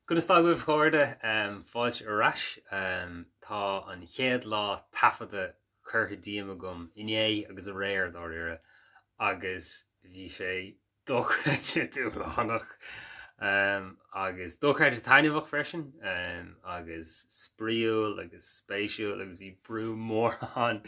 Conas tá agaibh a chairde? Fáilte ar ais. Tá an chéad lá taifeadta curtha díom agam inné agus aréir dáiríre agus bhí sé dochreidte dúshlánach agus dochreidte taitneamhach freisin agus spraíúil agus spéisiúil agus bhí brú mór ann.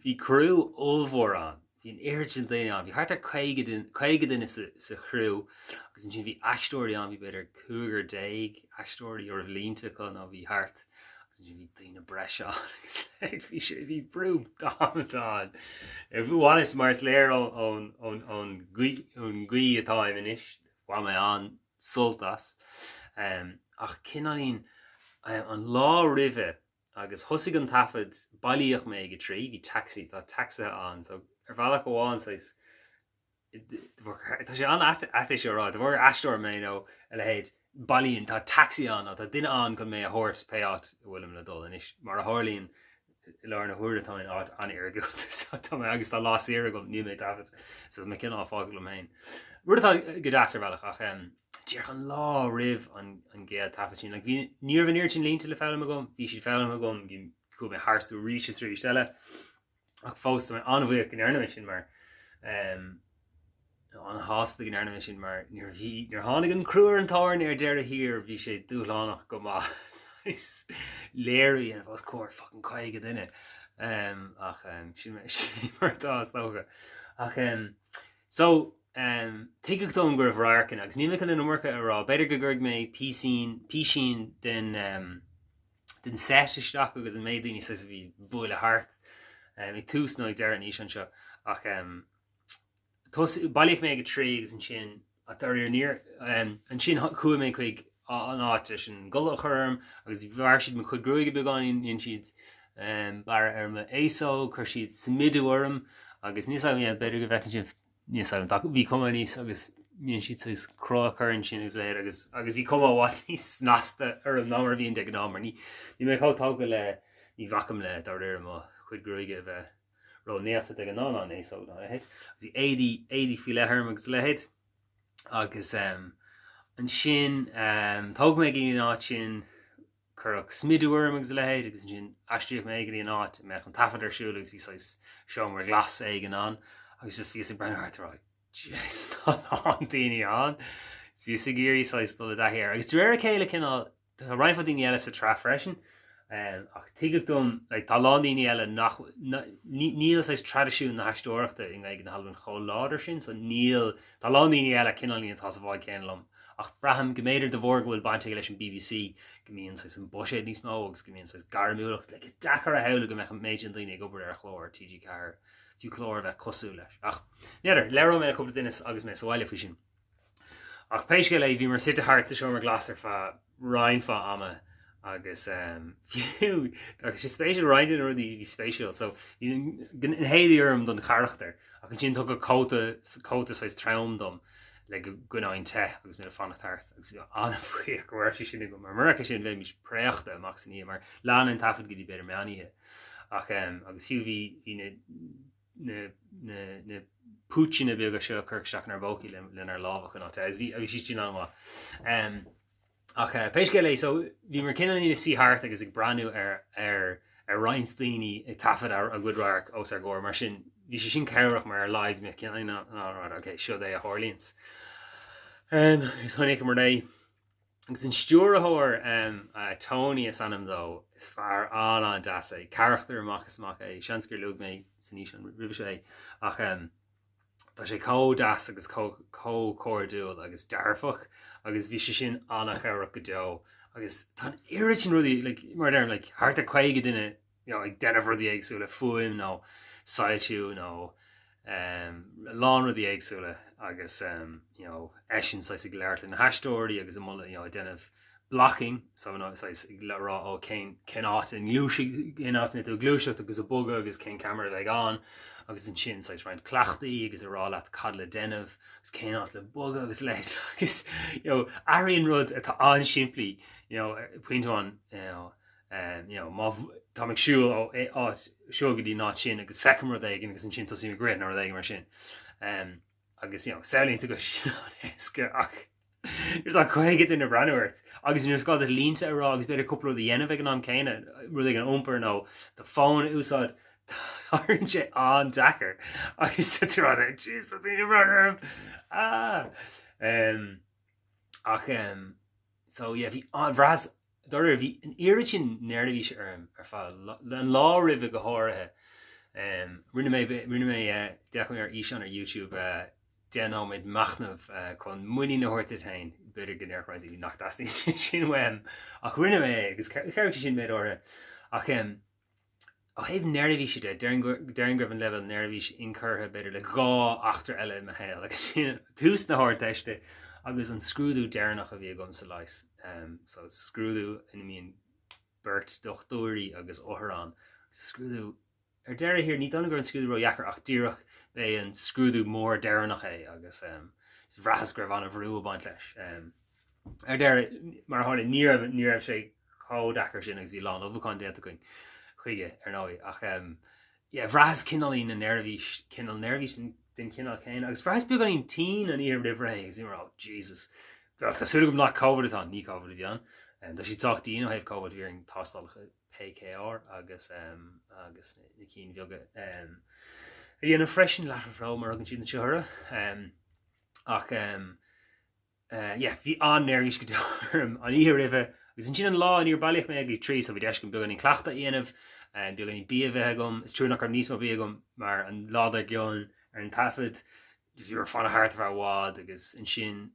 Bhí criú ollmhór ann. Bhí an oiread sin daoine ann, bhí thart ar 50 duine, 50 duine sa, sa chriú agus ansin bhí aisteoirí ann, bhí b'fhéidir cúigear déag aisteoirí a raibh línte acu nó bhí thart agus ansin bhí daoine breise ann agus like, bhí sé, bhí brú damanta ann. Bhaineas, mar is léir ón, ón, ón, ón gcaoi, ón gcaoi atáim anois, bhain mé an-sult as. Ach cineáilín, an lá roimhe, Agus thosaigh an taifead, bailíodh mé ag a trí, bhí taxi, tá tacsaithe ann, so ar bhealach amháin saghas, tá sé an-ait é seo a rá, de bharr gur aisteoir mé nó a leithéid, bailíonn, tá taxi ann nó tá duine ann chun mé a thabhairt pé áit a bhfuilim le dul. Anois, mar a tharlaíonn, i láthair na huaire tá mé in áit an-iargúlta so tá mé agus tá lá saor agam, níl mé ag taifead, so tá mé cineál fágtha liom féin. Rud atá go deas ar bhealach ach díreach an lá roimh an gcéad taifead sin, like bhí, ní raibh an oiread sin línte le foghlaim agam, bhí siad foghlamtha agam, bhí, chuaigh mé tharstu arís is arís eile, ach fós tá mé an-bhuíoch go ndearna mé sin mar em, an-shásta go ndearna mé sin mar nuair a bhí, nuair a tháinig an crú ar an tairne ar deireadh thiar bhí sé dúshlánach go maith léiriú a dhéanamh os comhair fucking 50 duine em, ach em, sin sin mar atá is dócha. Ach em, so, Tuigeadh dom go raibh radharcanna, agus níl mé chun an iomarca a rá, b'fhéidir go gcuirfidh mé píosín, písín den, den set isteach agus an méid daoine saghas a bhí ag bualadh thart ag tús nó ag deireadh an fhíseáin seo ach bailíodh mé ag a trí agus ansin, ach dáiríre níor, ansin chuaigh mé chuig an áit leis an gculaith a chur orm agus bhearr siad mo chuid gruaige beagáinín, dhein siad bearradh ar m'fhéasóg, chuir siad smidiú orm agus níl 's agam, yeah, b'fhéidir go bhfeiceann sibh, níl 's agam, tá, bhí cuma níos agus dhein siad saghas cruth a chur ansin agus a leithéid agus, agus bhí cuma i bhfad níos snasta orm ná mar a bhíonn de ghnáth mar ní, níl mé chomh tógtha le, ní bhacaim le dáiríre mo chuid gruaige a bheith ró-néata de ghnáth ná an fhéasóg ná a leithéid. Agus bhí éadaí, éadaí faoi leith orm agus a leithéid. Agus ansin tógadh mé go dtí an áit sin, cuireadh smidiú orm agus a leithéid agus ansin aistríodh mé go dtí an áit a mbeadh an taifead ar siúl agus bhí saghas seomra glas éigin ann agus just bhíos ag breathnú thart ag rá Jesus tá a lán daoine ann. Bhíos ag iarraidh saghas dul i dtaithí air agus de réir a chéile cineál Tá roinnt mhaith daoine eile sa tsraith freisin, ach tuigeadh dom, like, tá a lán daoine eile nach, níl saghas traidisiún na haisteoireachta i nGaeilge na hAlban chomh láidir sin, so níl, tá a lán daoine eile cineáilín atá sa bhád céanna liom, ach braithim go mb'fhéidir de bharr go bhfuil baint aige leis an bbc go mbíonn saghas an buiséad níos mó agus go mbíonn saghas gairmiúlacht, like, is deacair a shamhlú go mbeadh an méid sin daoine ag obair ar chlár TG4, fiú clár a bheith cosúil leis. Ach, n'fheadar, labhróidh mé le cúpla duine agus mé sa bhaile faoi sin. Ach pé scéal é, bhíomar suite thart sa seomra glas ar feadh roinnt mhaith ama agus fiú, tá sé spéisiúil, roinnt de na rudaí a bhí spéisiúil. So, bhí na héadaí orm don charachtar ach ansin tugadh cóta, cóta saghas trom dom le go gcoinneoinn te agus mé ag fanacht thart agus bhí an-bhuíoch go raibh sé sin agam mar murach é sin bheimis préachta amach san oíche mar lean an taifead go dtí b'fhéidir meán oíche. Ach agus fiú bhí, bhí na, na, na, na púitseanna beaga seo a cuireadh isteach inár bpócaí lenár lámha a choinneáil te agus bhí, bhí siad sin an-mhaith. Um, ach uh, pé scéal é, so bhíomar cineál ina suí thart agus ag breathnú ar, ar, ar roinnt daoine ag taifead ar a gcuid radharc os ár gcomhair, mar sin bhí sé sin cabhrach mar ar a laghad bhí mé cineál in ann ok, seo é a tharlaíonns. Um, agus chonaiceamar é. Agus an stiúrthóir, Tony is ainm dó, is fear an-an-deas é, carachtar amach is amach é, seans gur luaigh mé san fhíseán roimhe seo é, ach tá sé chomh deas agus chomh cairdiúil agus dearfach agus bhí sé sin an-chabhrach go deo agus tá an oiread sin rudaí, like, mar a deirim, like, thart ar 50 duine you know, ag déanamh rudaí éagsúla, fuaim nó soilsiú nó um, a lán rudaí éagsúla agus um, you know, eisean saghas ag labhairt le na haisteoirí agus ag moladh, you know, ag déanamh blocking, so no, saghas ag rá ó cén, cén áit a ngluaisfidh, cén áit a mbeidh tú ag gluaiseacht agus ag bogadh agus cén ceamara a bheidh ann agus ansin saghas roinnt cleachtaí agus ag rá leat cad le déanamh agus cén áit le bogadh agus leithéid agus you know, athraíonn rud atá an-simplí you know, pointe amháin you know, you know, má táim ag siúl ó áit seo go dtí an áit sin agus feicim rud éigin agus ansin tosaím ag rith nó rud éigin mar sin. Um, agus you know, samhlaíonn tú go sé an-éasca ach. Nuair atá 50 duine ag breathnú ort agus nuair is gá duit línte a rá agus b'fhéidir cúpla rud a dhéanamh ag an am céanna, rud éigin a iompar nó do fón a úsáid, éiríonn sé an-deacair agus tá tú ann ag jeez tá daoine ag breathnú orm! Ah! Ach so yeah bhí an, bhraitheas, dáiríre bhí an oiread sin neirbhíse orm ar feadh an lá roimhe go háirithe. Rinne mé, rinne mé, d'fhéach mé ar fhíseán ar YouTube 10 nóiméad machnaimh chun muinín a thabhairt duit féin, b'fhéidir go ndéarfadh roinnt daoine nach dteastaíonn sé sin uaim, ach rinne mé é agus chabhraigh sé sin méid áirithe. Ach ó thaobh neirbhíse de, déarfainn go raibh an leibhéal neirbhíse inchurtha b'fhéidir le 2 eachtra eile i mo shaol, agus sin tús na hArdteiste agus an scrúdú deireanach a bhí agam sa leigheas. So scrúdú ina mbíonn beirt dochtúirí agus othar ann. Scrúdú Ar deireadh thiar, ní dóigh liom go raibh an scrúdú ródheacair ach díreach b'é an scrúdú mór deireanach é agus bhraitheas go raibh an-bhrú ag baint leis. Ar deireadh, mar a tharla, ní raibh, ní raibh sé chomh deacair sin agus bhí a lán ullmhúcháin déanta againn chuige, ar ndóigh, ach yeah, bhraitheas cineáilín na neirbhís, cineál neirbhís den chineál céanna agus bhraitheas beagáinín tinn an oíche roimh ré agus bhí mé oh Jesus, tá súil agam nach Covid atá ann, ní Covid a bhí ann. Tá siad sách dian ó thaobh Covid, bhí orainn tástálacha PCR agus agus na cinn bheaga a dhéanamh freisin, lateral flow mar a thugann siad anseo orthu. Ach yeah, bhí an-neirbhís go deo orm an oíche roimhe agus ansin an lá níor bailíodh mé ag a 3 so bhí deis agam beagáinín cleachtadh a dhéanamh, beagáinín bia a bheith agam. Is trua nach raibh níos mó bia agam mar an lá dár gcionn ar an taifead just bhí orm fanacht thart ar feadh i bhfad agus ansin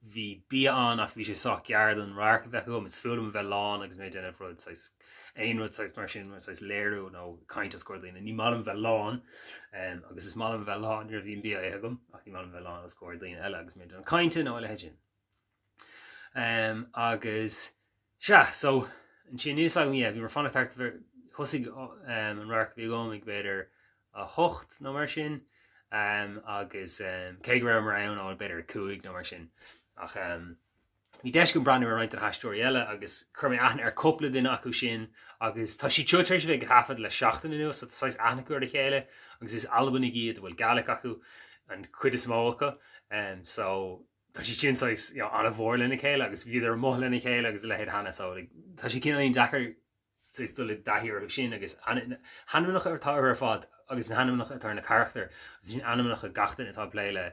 Bhí bia ann ach bhí sé sách gearr don radharc a bheadh agam. Is fuath liom a bheith lán agus mé ag déanamh rud saghas, aon rud saghas mar sin, mar saghas léiriú nó caint os comhair daoine. Ní maith liom a bheith lán agus is maith liom a bheith lán nuair a bhíonn bia á ithe agam ach ní maith liom a bheith lán os comhair daoine eile agus mé ag déanamh cainte nó a leithéid sin. Agus Sea, so, ansin níl 'fhios agam, yeah, bhíomar ag fanacht thart, thosaigh an radharc a bhí agam ag b'fhéidir 8 nó mar sin, agus cé go rabhamar ann ó b'fhéidir 5 nó mar sin, ach bhí deis agam breathnú ar roinnt de na haisteoirí eile agus chuir mé aithne ar cúpla duine acu sin agus tá siad seo tar éis a bheith ag taifead le seachtain anuas so tá saghas aithne acu ar a chéile agus is Albanaigh iad a bhfuil Gaelic acu, an chuid is mó acu, so tá siad sin saghas you know an-mhór lena chéile agus bhíodar amuigh lena chéile agus a leithéid cheana so like tá sé cineáilín deacair saghas dul i dtaithí orthu sin agus na hainmneacha atá orthu ar fad agus na hainmneacha atá ar na carachtair agus sin ainmneacha gach duine atá ag plé le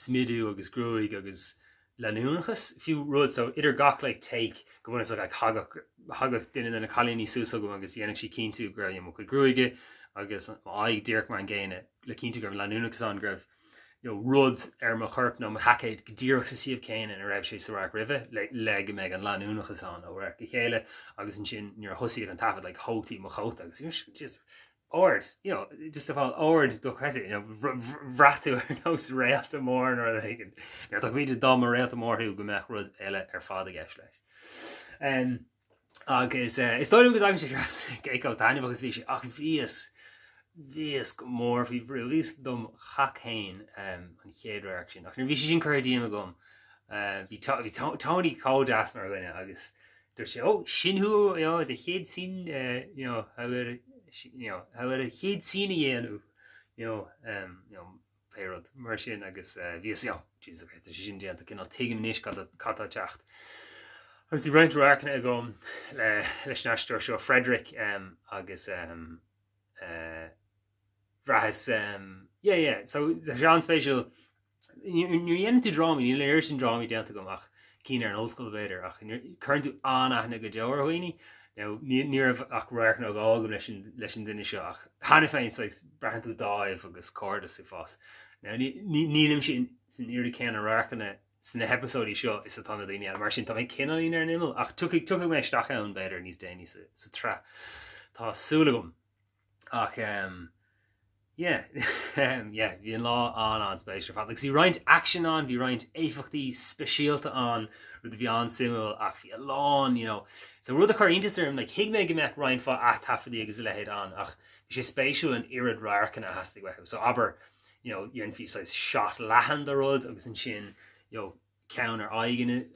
smidiú agus gruaig agus leanúnachas fiú rud so idir gach like take go bunúsach like thagadh thagadh duine de na cailíní suas chugam agus dhéanadh sí cinntiú go raibh you know mo chuid gruaige agus m'aghaidh díreach mar an gcéanna le cinntiú go raibh leanúnachas ann go raibh you know, rud ar mo chorp nó mo sheaicéad go díreach sa suíomh céanna ina raibh sé sa radharc roimhe le, le go mbeidh an leanúnachas ann ó radharc go chéile agus ansin nuair a thosaíodh an taifead like, thógtaí mo chóta agus you know, just ord, you know, just a fáil ord dochreidte, you know, bhraith tú ar nós réalta mór nó rud éigin. Now, tá go dá mba réalta mór thú go mbeadh rud eile ar fad i gceist leis. Um, Agus is dóigh liom go dtagann sé trasna cé chomh taitneamhach is a bhí sé ach bhíos, bhíos go mór faoi bhrú, bhíos dom chac féin an chéad radharc sin. Ach nuair a bhí sé sin curtha díom agam, bhí bhí Tony chomh deas mar dhuine agus dúirt sé, oh, sin thú, you know, do chéad scene, you know, how about, you know, how about a chéad scene a dhéanamh, you know, you know, pé rud mar sin agus bhíos you know, Jesus ok, tá sé sin déanta, cineál tuigim anois cad cad tá ag teacht. Agus bhí roinnt radharcanna agam le leis an aisteoir seo Frederick um, agus um, uh, bhraitheas um, yeah yeah so tá sé an-spéisiúil nuair a dhéanann tú drámaí níl an oiread sin drámaí déanta agam ach cinn ar an ollscoil b'fhéidir ach cuireann tú an-aithne go deo ar dhaoine Now ní raibh ach radharc nó dhó agam leis an leis an duine seo ach cheana féin saghas braitheann tú dáimh agus cairdeas ag fás. Now nílimse san oiread céanna radharcanna sna heipeasóidí seo is atá na daoine eile mar sin tá mé cineáilín ar an imeall ach tiocfaidh tiocfaidh mé isteach ann b'fhéidir níos déanaí sa sa tsraith. Tá súil agam. Ach ehm yeah yeah bhí an lá an-an-spéisiúil ar fad. Agus bhí roinnt aicsin ann, bhí roinnt éifeachtaí speisialta ann, rud a bhí an-suimiúil ach bhí a lán you know so rud a chuir iontas orm like thuig mé go mbeadh roinnt mhaith ath-taifeadaí agus a leithéid ann ach bhí sé spéisiúil an oiread radharcanna a theastaigh uathu. So abair you know dhéanfaí saghas shot leathan de rud agus ansin you know ceann ar aghaidh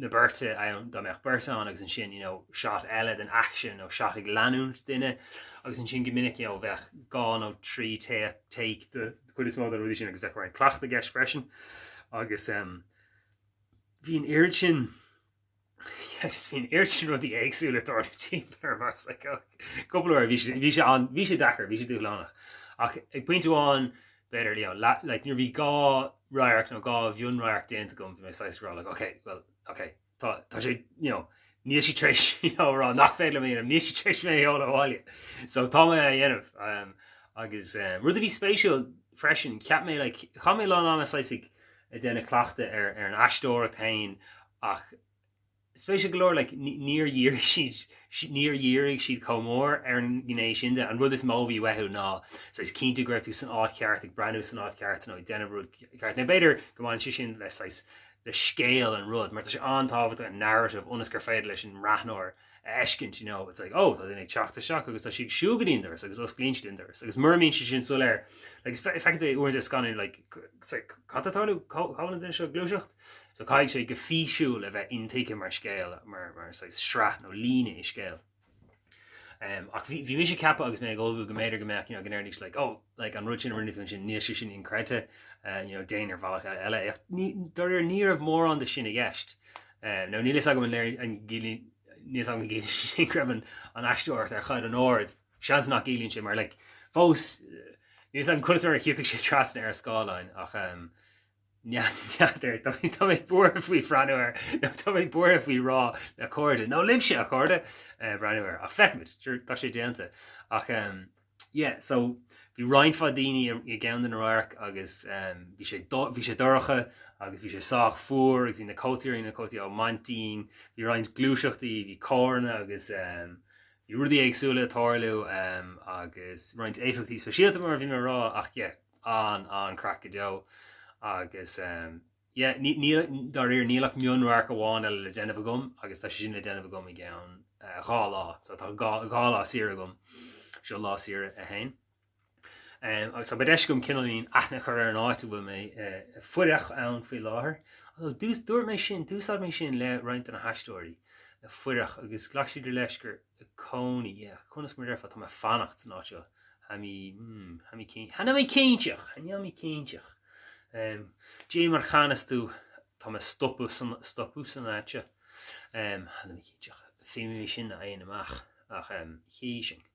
na beirte ann, dá mbeadh beirt ann agus ansin you know shot eile den aicsean nó shot ag leanúint duine agus ansin go minic you know bheadh dhá nó trí take de chuid is mó de na rudaí sin agus bheadh roinnt cleachtadh i gceist freisin agus um, Bhí an oiread sin yeah, just bhí an oiread sin rudaí éagsúla ag tarlú timpeall orm I was like oh, cúpla uair bhí sé bhí sé an bhí sé deacair bhí sé dúshlánach ach ag pointe amháin b'fhéidir you know, la, like, nuair bhí gach radharc nó gach mionradharc déanta agam bhí mé saghas ag rá like okay well okay tá tá sé you know níl sí tar éis you know, rá nach féidir liom a dhéanamh níl sí tar éis mé a sheoladh abhaile so tá mé á dhéanamh um, agus um, rud a bhí spéisiúil freisin cheap mé like chaith mé a lán ama saghas ag ag déanamh cleachtadh ar ar an aisteoireacht féin ach spéisiúil go leor like níor dhírigh siad níor dhírigh siad chomh mór ar an ngné sin de. An rud is mó a bhí uathu ná saghas cinntiú go raibh tú san áit cheart ag breathnú san áit cheart nó ag déanamh rud ceart. Now b'fhéidir go mbaineann sé sin le saghas le scéal an rud mar tá sé an-tábhachtach an narrative ionas gur féidir leis an mbreathnóir a fheiscint, you know, it's like, oh, tá duine ag teacht isteach agus tá siad ag siúl go dtí an doras agus osclaíonn siad an doras agus mura mbíonn sé sin soiléir, like, feiceann tú uaireanta i scannáin, like, it's like, cad tá ag tarlú, cá bhfuil an duine seo ag gluaiseacht? So caithfidh sé go físiúil a bheith intuigthe mar scéal, mar, mar saghas sraith nó líne i scéal. Um, ach bhí, bhí mise ag ceapadh agus mé ag ullmhú go mb'fhéidir go mbeadh, you know, go ndéarfaidís like, oh, like, an rud sin a rinne tú ansin, níl sé sin inchreidte, uh, you know, déan ar bhealach eile. Ach ní, dáiríre, ní raibh mórán de sin i gceist. Um, nó níl fhios agam an léir, an gciallaíonn, níl fhios agam an gciallaíonn sé sin go raibh an, an aisteoireacht ar chaighdeán ard. Seans nach gciallaíonn sé mar, like, fós, níl fhios agam conas mar a thiocfadh sé trasna ar scáileán ach, um, n'fheadar, tá mé, tá mé buartha faoi bhreathnú air, nó tá mé buartha faoi rá le cairde, nó libhse, a chairde, uh, breathnú air. Ach feicfimid, sure, tá sé déanta. Ach, um, yeah, so bhí roinnt mhaith daoine i gceann de na radhairc agus um, bhí sé bhí sé dorcha agus bhí sé sách fuar agus bhí na cótaí orainn, na cótaí á mbaint dínn, bhí roinnt gluaiseachtaí, bhí carranna agus um, bhí rudaí éagsúla ag tarlú um, agus roinnt éifeachtaí speisialta mar a bhí mé ag rá ach yeah, an an-chraic go deo agus um, Yeah, ní, níl, dáiríre, níl ach mionradharc amháin eile le déanamh agam agus tá sé sin le déanamh agam i gceann 2 lá. So tá 2 lá saoire agam. Seo lá saoire 1. Um, agus tá beidh deis agam cineáilín aithne a chur ar an áit a bhfuil mé uh, fuireach ann faoi láthair. Although, dúirt mé sin, d'úsáid mé sin le roinnt de na haisteoirí, fuireach, agus ghlac siad leis gur cónaí, yeah, conas mar a déarfá, tá mé ag fanacht san áit seo. Tha mi, mm, tha mi cinn, tha mi cinnteach, tha mi cinnteach. Um, Dè mar channas thu, tá mé ag stopadh san, stopadh san áit seo. Um, tha mi cinnteach, feumaidh mi sin a fhàghain amach, ach um, chí sinn.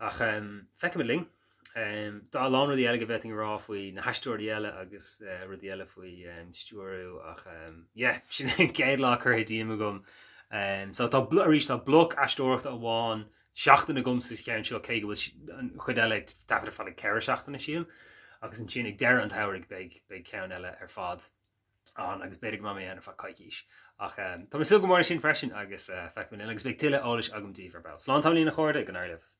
Ach um, feicfimid linn. Um, tá a lán rudaí eile go bhféadfainn a rá faoi na haisteoirí eile agus uh, rudaí eile faoi um, stiúrú ach um, yeah, sin an chéad lá curtha díom agam. Um, so tá arís tá bloc aisteoireachta amháin seachtain agam sa cheann seo cé go bhfuil an chuid eile ag taifead ar feadh like, 4 seachtaine sílim agus ansin ag deireadh an tsamhraidh beidh beidh ceann eile ar fad ann agus b'fhéidir go mbeidh mé ann ar feadh coicís. Ach um, tá mé ag súil go mór leis sin freisin agus uh, feicfimid linn agus beidh tuilleadh eolais agam daoibh ar ball. Slán tamaillín a chairde, go n-éirí libh.